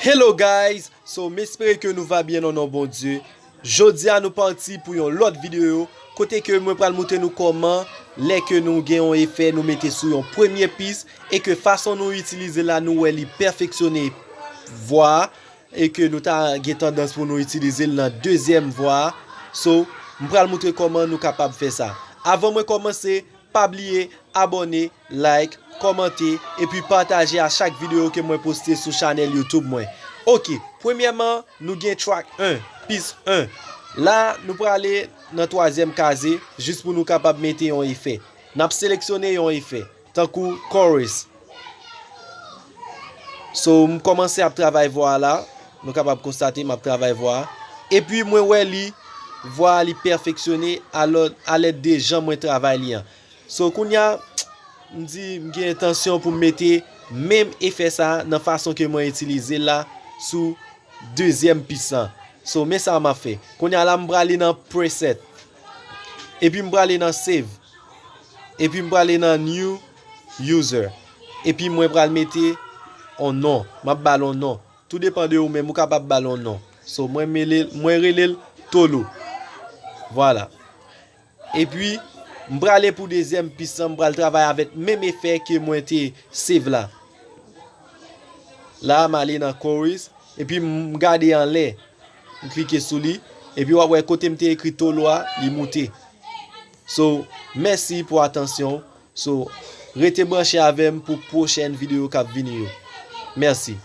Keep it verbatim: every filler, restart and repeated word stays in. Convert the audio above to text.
Hello guys, so m espere ke nou va byen nan non Bondye. Jodi a nou pati pou yon lòt videyo kote ke mwen pral montre nou kòman lè ke nou gen yon efè nou mete sou yon premye pis e ke fason nou itilize l la nou wè li pèfeksyone vwa a e ke nou ta gen tandans pou nou itilize l nan dezyèm vwa a. So, m pral montre kòman nou kapab fè sa. Avan mwen kòmanse, pa bliye abòne, like, kòmante, epi pataje a chak videyo ke mwen poste sou chanèl YouTube mwen. Ok, premyèman, nou gen track en, pis en. La, nou prale nan twazyèm kaze, jis pou nou kapab mete yon efè. N ap seleksyone yon efè, tankou chorus. So, m kòmanse ap travay vwa a la. Nou kapab konstate m ap travay vwa a. Epi mwen wè li, vwa a li pèfeksyone alò, alèd de jan mwen travay li an. So, kounye a, m di m gen entansyon pou m mete menm efè sa a nan fason ke mwen itilize l la sou dezyèm pis lan. So, men sa m ap fè. Kounye a la, m prale nan preset. Epi m prale nan save. Epi m prale nan new user. Epi mwen pral mete on non. M ap ba l on non. Tou depan de ou menm, ou kapab ba l on non. So, mwen mele, mwen rele l Tolo. Vwala. Epi, m prale pou dezyèm pis lan, m pral travay avèk menm efè ke mwen te save la. La, m ale nan chorus, epi m gade anlè. M klike sou li, epi w ap wè kote m te ekri Tolo a, li moute. So, mèsi pou atansyon w. So, rete branche avè m pou pwochèn videyo k ap vini yo. Mèsi.